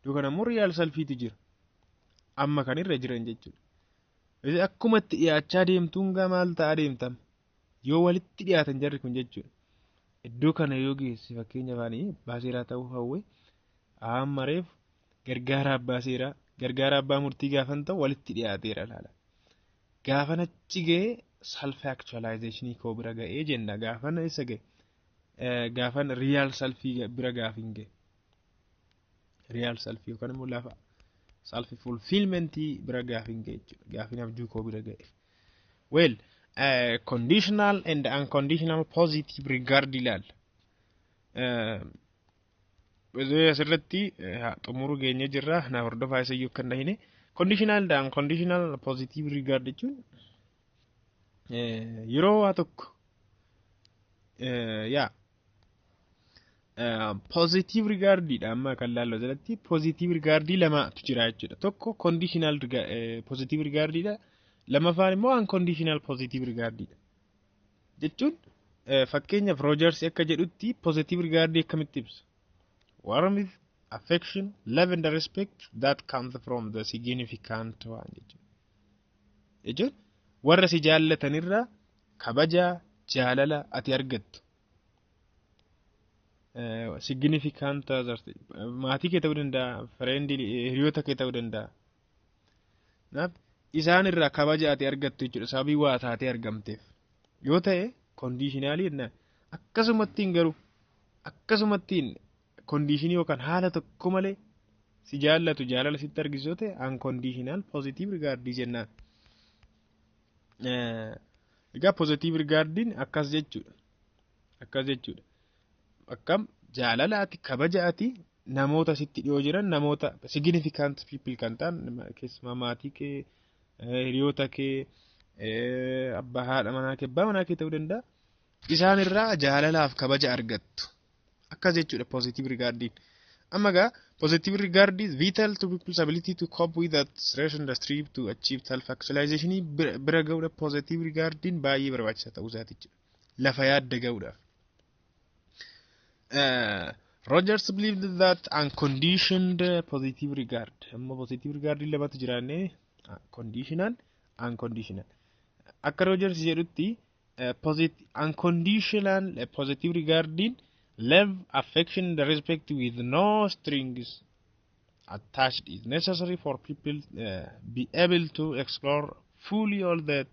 Iddoo kana immoo real selfiitu jira. Amma kan irra jiran jechuudha. Akkuma itti dhiyaachaa deemtuun gaa maal ta'aa deemtama? Yoo walitti dhiyaatan jarri kun jechuudha. Iddoo kana yoo geesse, fakkeenyaaf ani abbaa seeraa ta'uu hawwe, amma reef gargaara abbaa seeraa, gargaara abbaa murtii gaafan ta'u, walitti dhiyaateera laala. Gaafan achi ga'ee self actualizationii koo bira ga'ee jenna. Gaafan isa ga'e, gaafan real selfii bira gaafin ga'e. Real selfii yookaan immoo lafa self fulfillmentii bira gaafin ga'e jechuudha. Gaafin abjuu koo bira ga'e. Well, conditional and unconditional positive regard ilaalla. Asirratti xumuruu geenye jirra. Na hordofaa, isayyuu akka hin dhahine. Conditional and unconditional positive regard jechuun yeroo waa tokko yaa positive regardidha. Amma kan laallu jalatti positive regardii lamatu jira jechuudha. Tokko conditional positive regardidha. Lammaffaan immoo unconditional positive regardidha. Jechuun fakkeenyaaf Rogers akka jedhutti positive regardii akkamitti ibsa? Warmth, affection, love and respect that comes from the significant one jechuudha. Jechuun warra si jaallatanirraa kabaja, jaalala ati argattu. Significant others, maatii kee ta'uu danda'a, friendii, hiriyoota kee ta'uu danda'a. Kanaaf isaan irraa kabaja ati argattu jechuudha, sababii waa taatee argamteef. Yoo ta'e conditionalii jennaan. Akkasumattiin garuu akkasumattiin conditionii yookaan haala tokko malee si jaallatu, jaalala sitti argisiisu yoo ta'e, unconditional positive regardii jennaan. Egaa positive regardiin akkas jechuudha. Akkas jechuudha. Akkam jaalala ati, kabaja ati namoota sitti dhiyoo jiran, namoota significant people kan ta'an, keessumaa maatii kee, hiriyoota kee, abbaa haadha manaa kee, abbaa manaa kee ta'uu danda'a. Isaan irraa jaalalaaf kabaja argattu. Akkas jechuudha positive regardiin. Amma egaa positive regard is vital to people's ability to cope with that stress and the strive to achieve self actualization bira ga'uudha. Positive regardiin baay'ee barbaachisaa ta'uu isaati jechuudha. Lafa yaadda ga'uudhaaf. Rogers believed that unconditioned positive regard. Amma positive regard lamatu jiraanne, conditional, unconditional. Akka Rogers jedhutti unconditional positive regarding love, affection, and respect with no strings attached is necessary for people be able to explore fully all that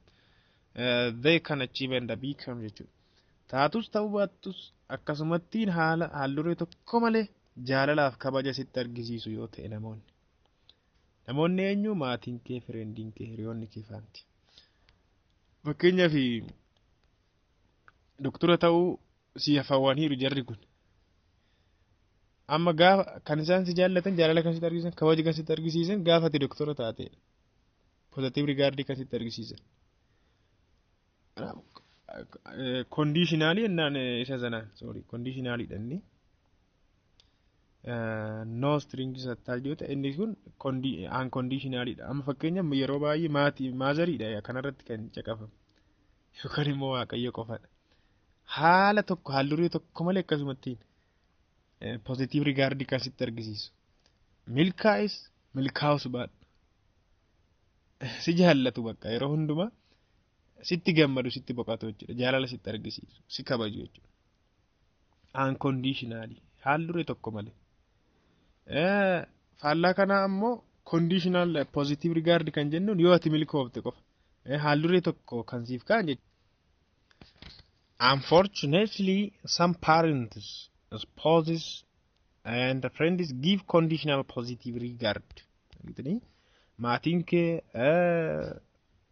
they can achieve and become jechuudha. Taatus ta'uu baattus akkasumattiin haala haalduree tokko malee jaalalaaf kabaja sitti argisiisu yoo ta'e namoonni. Namoonni eenyu? Maatiin kee, friendiin kee, hiriyoonni kee faanti. Fakkeenyaaf doktora ta'uu si hawwaniiru jarri kun. Amma gaafa kan isaan si jaallatan, jaalala kan sitti argisiisan, kabaja kan sitti argisiisan gaafa ati doktora taatedha. Positive regardii kan sitti argisiisan. Conditionally jennaan isa sanaan, sorry, conditionally dha inni. No strings attached yoo ta'e, inni kun unconditionally dha. Amma fakkeenyaaf yeroo baay'ee maatii motheriidha kanarratti kan caqafamu. Yookaan immoo Waaqayyo qofadha. Haala tokko haalduree tokko malee akkasumatti positive regard kan sitti argisiisu. Milkaa'is milkaa'us baadhu. Si jaallatu, bakka yeroo hundumaa sitti gammadu, sitti boqotu jechuudha. Jaalala sitti argisiisu, si kabaju jechuudha. Unconditionally, haalduree tokko malee. Faallaa kanaa ammoo conditional positive regard kan jennuun yoo ati milkoofte qofa. Haalduree tokko kan siif ka'an jechuudha. Unfortunately, some parents, spouses and friends give conditional positive regard. Maatiin kee,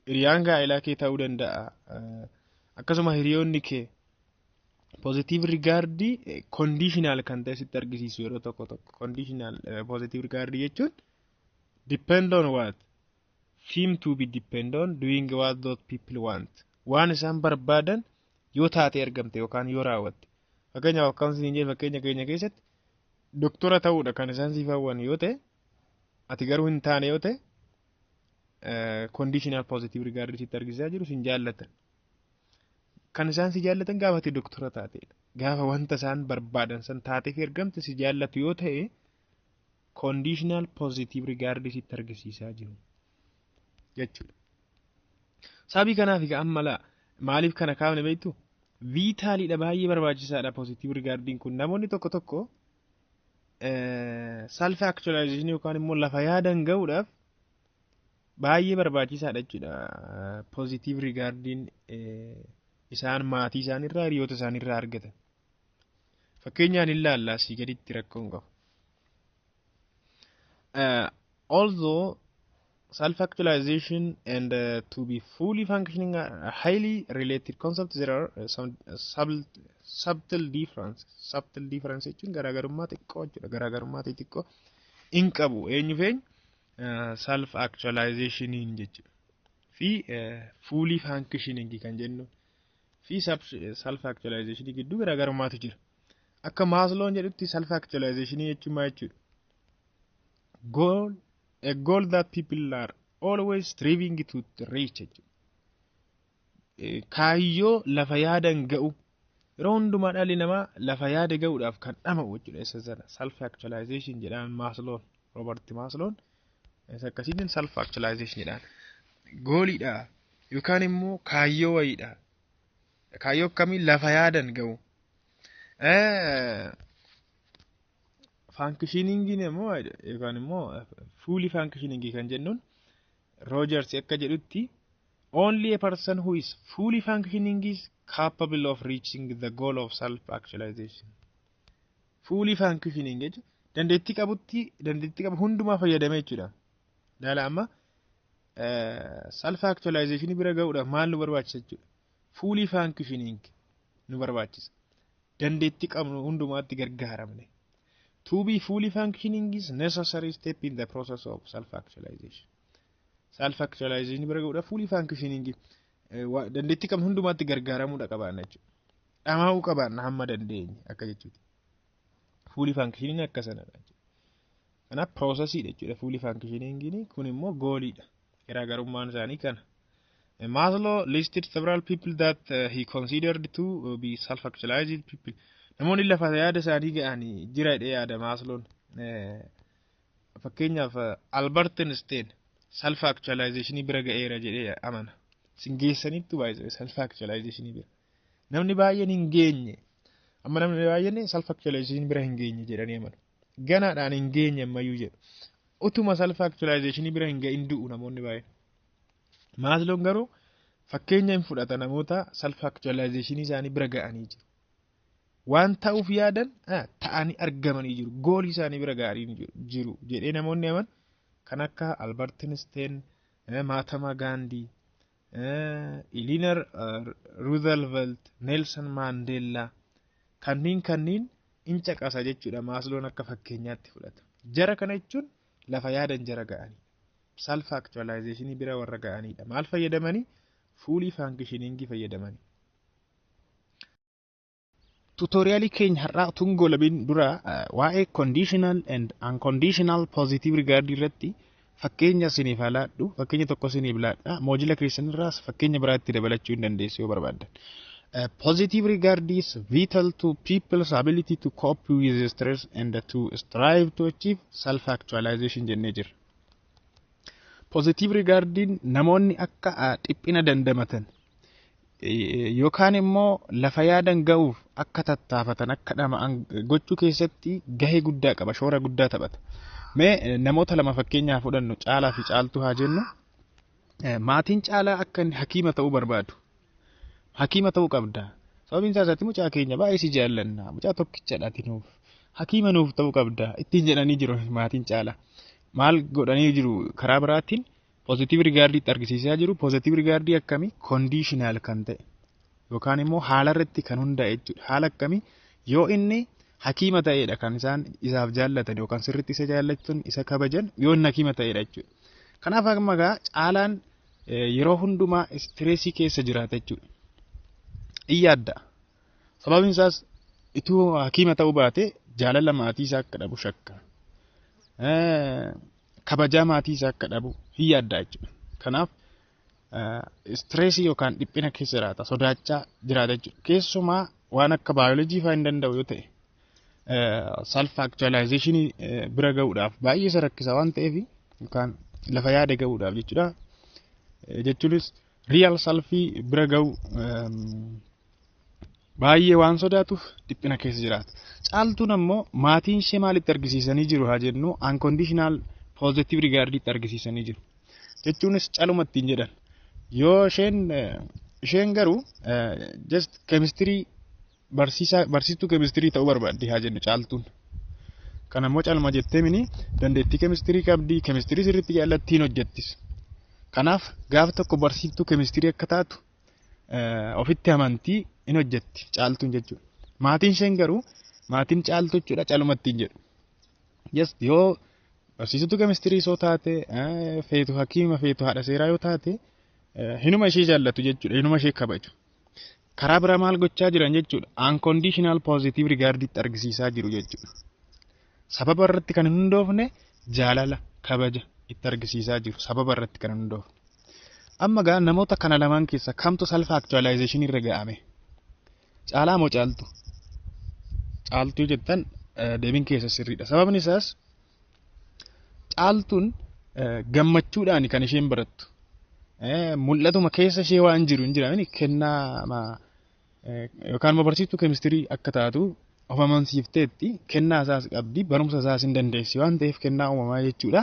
hiriyaan gaa'elaa kee ta'uu danda'a. Akkasuma hiriyoonni kee positive regard conditional kan ta'e sitti argisiisu yeroo tokko tokko. Conditional positive regard jechuun depend on what? Seem to be depend on doing what those people want. Waan isaan barbaadan yoo taate argamte yookaan yoo raawwatte. Fakkeenyaaf akkam siin jedhe, fakkeenya keenya keessatti doktora ta'uudha kan isaan siif hawwan yoo ta'e, ati garuu hin taane yoo ta'e, conditional positive regard sitti argisiisaa jiru, sin jaallatan. Kan isaan si jaallatan gaafa ati doktora taateedha. Gaafa wanta isaan barbaadan san taatee fi argamte si jaallatu yoo ta'e, conditional positive regard sitti argisiisaa jiru jechuudha. Sababii kanaaf egaa amma laa maaliif kana kaafne beektu? Vitaliidha, baay'ee barbaachisaadha positive regardiin kun. Namoonni tokko tokko self actualization yookaan immoo lafa yaadan ga'uudhaaf baay'ee barbaachisaadha jechuudha. Positive regardiin isaan maatii isaaniirraa, hiriyoota isaaniirraa argatan. Fakkeenyaan ilaallaa asii gaditti, rakkoon qabu. Although self-actualization and to be fully functioning are highly related concepts, there are some subtle difference. Subtle difference jechuun garaagarummaa xiqqoo jechuudha. Garaagarummaa xixiqqoo in qabu eenyu feenya self actualizationiin jechuudha. Fi fully functioning kan jennu fi self actualization gidduu garaagarummaatu jira. Akka Maslown jedhutti self actualization jechuun maal jechuudha? Goal, a goal that people are always striving to reach jechuudha. Kaayyoo lafa yaadan ga'u, yeroo hundumaa dhalli namaa lafa yaada ga'uudhaaf kan dhama'u jechuudha isa sana self actualization jedhaan Maslown, Robert Maslown isa akkasiitiin self actualization jedhaan. Goaliidha yookaan immoo kaayyoo wayiidha. Kaayyoo akkamii? Lafa yaadan ga'u. Functioningiin immoo yookaan immoo fully functioning kan jennuun, Rogers akka jedhutti, only a person who is fully functioning is capable of reaching the goal of self actualization. Fully functioning jechuun dandeettii qabutti, dandeettii qabu hundumaa fayyadamee jechuudha. Ilaala, amma self actualization bira ga'uudhaaf maal nu barbaachisa jechuudha? Fully functioning nu barbaachisa. Dandeettii qabnu hundumaatti gargaaramne. To be fully functioning is necessary step in the process of self actualization. Self actualization bira ga'uudhaaf fully functioning, dandeettii qabnu hundumaatti gargaaramuudha qabaanna jechuudha. Dhamaa'uu qabaanna hamma dandeenye akka jechuuti. Fully functioning akka sanadha jechuudha. Kanaaf processiidha jechuudha fully functioning, kun immoo goaliidha. Garaagarummaan isaanii kana. Maslow listed several people that he considered to be self-actualized people. Namoonni lafa yaada isaanii ga'anii jira jedhee yaada Maslown. Fakkeenyaaf Albert Einstein self-actualization bira ga'eera jedhee amana. Sin geessanittu baay'ee self-actualization bira. Namni baay'een hin geenye. Amma namni baay'een self-actualization bira hin geenye jedhanii amanu. Ganaadhaan hin geenye ammayyuu jedhu. Utuma self-actualization bira hin ga'in du'u namoonni baay'een. Maslown garuu fakkeenya hin fudhata, namoota self-actualization isaanii bira ga'anii jiru. Waan ta'uuf yaadan ta'anii argamanii jiru. Goalii isaanii bira ga'anii jiru jedhee namoonni aman kan akka Albert Einstein, Mahatma Gandhi, Eleanor Roosevelt, Nelson Mandela kanneen in caqasa jechuudha. Maslown akka fakkeenyaatti fudhata. Jara kana jechuun lafa yaadan jara ga'anii. Self actualization bira warra ga'anidha. Maal fayyadamanii? Fully functioning fayyadamanii. Tutorialii keenya har'aa utuu hin goolabiin dura waa'ee conditional and unconditional positive regard irratti fakkeenya isiniif haa laadhu. Fakkeenya tokko isiniif laadha. Module keessanirraas fakkeenya biraatti dabalachuu hin dandeessu yoo barbaaddan. Positive regard is vital to people's ability to cope with stress and to strive to achieve self-actualization jennee jirra. Positive regardiin namoonni akka dhiphina dandamatan yookaan immoo lafa yaadan ga'uuf akka tattaafatan, akka dhama'an gochuu keessatti gahee guddaa qaba, shoora guddaa taphata. Mee namoota lama fakkeenyaa fudhannu, Caalaa fi Caaltuu haa jennu. Maatiin Caalaa akka inni hakiima ta'uu barbaadu. Hakiima ta'uu qabda. Sababiin isaa isaatti mucaa keenya baay'ee si jaallanna. Mucaa tokkichadha ati nuuf. Hakiima nuuf ta'uu qabda. Ittiin jedhanii jiru maatiin Caalaa. Maal godhanii jiru? Karaa biraatiin positive regardiitti argisiisaa jiru. Positive regardii akkamii? Conditional kan ta'e. Yookaan immoo haala irratti kan hundaa'e jechuudha. Haala akkamii? Yoo inni hakiima ta'edha kan isaan isaaf jaallatan yookaan sirriitti isa jaallatan, isa kabajan, yoo inni hakiima ta'edha jechuudha. Kanaaf amma egaa Caalaan yeroo hundumaa stressii keessa jiraata jechuudha. In yaadda. Sababiin isaas ituu hakiima ta'uu baate jaalala maatii isaa akka dhabu shakka. Kabajaa maatii isaa akka dhabu hin yaadda jechuudha. Kanaaf stressii yookaan dhiphina keessa jiraata, sodaachaa jiraata jechuudha. Keessumaa waan akka baayoloojii fa'aa hin danda'u yoo ta'e, self actualization bira ga'uudhaaf baay'ee isa rakkisa waan ta'eef, yookaan lafa yaada ga'uudhaaf jechuudha. Jechuunis real selfii bira ga'u baay'ee waan sodaatuuf dhiphina keessa jiraata. Caaltuun ammoo maatiin ishee maalitti argisiisanii jiru haa jennu, unconditional positive regardiitti argisiisanii jiru. Jechuunis caluma ittiin jedhan. Yoo isheen garuu just keemistirii barsiisaa, barsiistuu keemistirii ta'uu barbaaddi haa jennu Caaltuun. Kana immoo calma jettee mini, dandeettii keemistirii qabdi, keemistirii sirriitti jaallattiin hojjettis. Kanaaf gaaf tokko barsiiftuu keemistirii akka taatu ofitti amantii in hojjetti Caaltuun jechuudha. Maatiin isheen garuu, maatiin Caaltuu jechuudha, caluma ittiin jedhu. Just yoo barsiistuu keemistirii soo taate, feetu hakiima, feetu haadha seeraa yoo taate, hinuma ishee jaallatu jechuudha, hinuma ishee kabaju. Karaa biraa maal gochaa jiran jechuudha? Unconditional positive regarditti argisiisaa jiru jechuudha. Sababa irratti kan hin hundoofne jaalala, kabaja itti argisiisaa jiru, sababa irratti kan hin hundoofne. Amma gaa namoota kana lamaan keessa kamtu self actualization irra ga'ame? Caalaa moo Caaltu? Caaltuu jettan deebiin keessa sirriidha. Sababni isaas Caaltuun gammachuudhaan kan isheen barattu. Mul'atuma keessa ishee waan jiru hin jira kennaa, yookaan immoo barsiistuu keemistirii akka taatu of amansiifteetti, kennaa isaas qabdi, barumsa isaas hin dandeessi waan ta'eef, kennaa uumamaa jechuudha.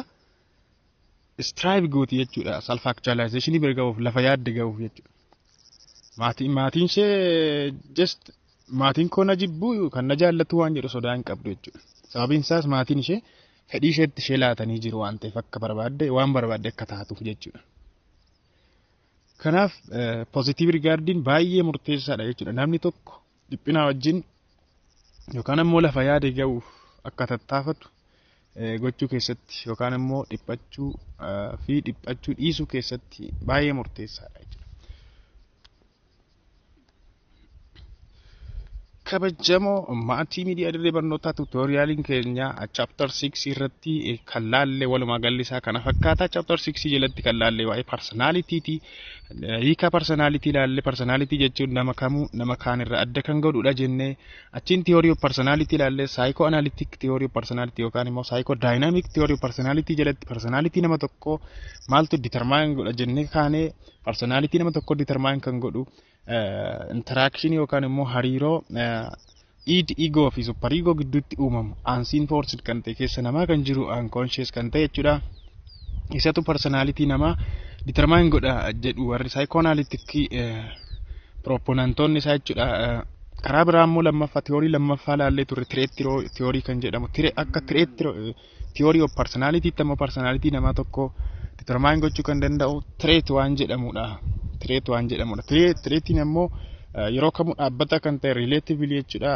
Strive gooti jechuudha, self actualization bira ga'uuf, lafa yaadde ga'uuf jechuudha. Maatiin ishee just maatiin koo na jibbuu kan na jaallatu waan jedhu sodaa hin qabdu jechuudha. Sababiin isaas maatiin ishee fedhii isheetti ishee laatanii jiru waan ta'eef, akka barbaadde, waan barbaadde akka taatuuf jechuudha. Kanaaf positive regardiin baay'ee murteessaadha jechuudha. Namni tokko dhiphina wajjin yookaan immoo lafa yaade ga'uuf akka tattaafatu gochuu keessatti, yookaan immoo dhiphachuu fi dhiphachuu dhiisuu keessatti baay'ee murteessaadha jechuudha. Kabajamoo maatii miidiyaa Dirree Barnootaa, tutorialiin keenya chapter 6 irratti kan laalle walumaa galli isaa kana fakkaata. Chapter 6 jalatti kan laalle waa'ee personalityti. Hiika personality laalle. Personality jechuun nama kamuu nama kaan irraa adda kan godhudha jennee, achiin theory of personality laalle. Psychoanalytic theory of personality yookaan immoo psychodynamic theory of personality jalatti personality nama tokkoo maaltu determine godha jennee kaanee, personality nama tokkoo determine kan godhu interaction yookaan immoo hariiroo id, ego fi super ego gidduutti uumamu, unseen force kan ta'e, keessa namaa kan jiru, unconscious kan ta'e jechuudha. Isatu personality namaa determine godha jedhu warri psychoanalytic proponentoonni isaa jechuudha. Karaa biraa immoo lammaffaa, theory lammaffaa laallee turre, trait theory kan jedhamu. Akka trait theory of personality tti ammoo personality namaa tokko determine gochuu kan danda'u trait waan jedhamudha. Trait waan jedhamudha. Traitiin ammoo yeroo kamuu dhaabbata kan ta'e, relatively jechuudha,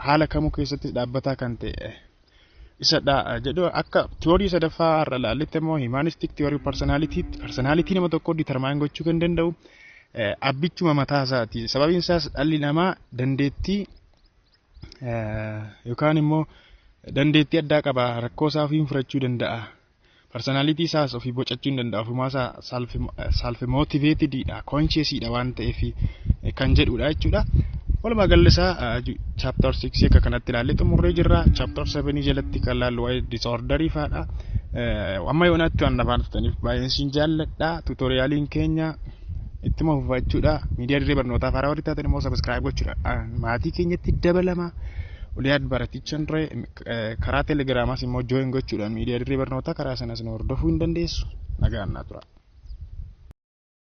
haala kamuu keessatti dhaabbataa kan ta'e isadha jedhu. Akka theory sadaffaa har'a laalletti immoo humanistic theory of personality, personality nama tokko determine gochuu kan danda'u abbichuma mataa isaati. Sababiin isaas dhalli namaa dandeettii Yookaan immoo dandeettii addaa qaba, rakkoo isaa ofiin furachuu danda'a. Personality isaas ofii bocachuu hin danda'a, ofumaa isaa self motivatedidha, consciousidha waan ta'eef kan jedhudha jechuudha. Walumaa galli isaa chapter 6 akka kanatti ilaallee xumurree jirra. Chapter 7 jalatti kan laallu waa'ee disorderii fa'aadha. Amma yoonaatti waan afaan dhuftaniif baay'een siin jaalladha. Tutorialiin keenya ittuma fufa jechuudha. Miidiyaa dirree barnootaa haaraa warri taatan immoo subscribe gochuudha. Maatii keenyatti dabalama. Oliyaad baratichaan ture. Karaa telegiraamaas immoo join gochuudhaan miidiyaa dirree barnootaa karaa sanas nu hordofuu hin dandeessu. Nagaan naa tura.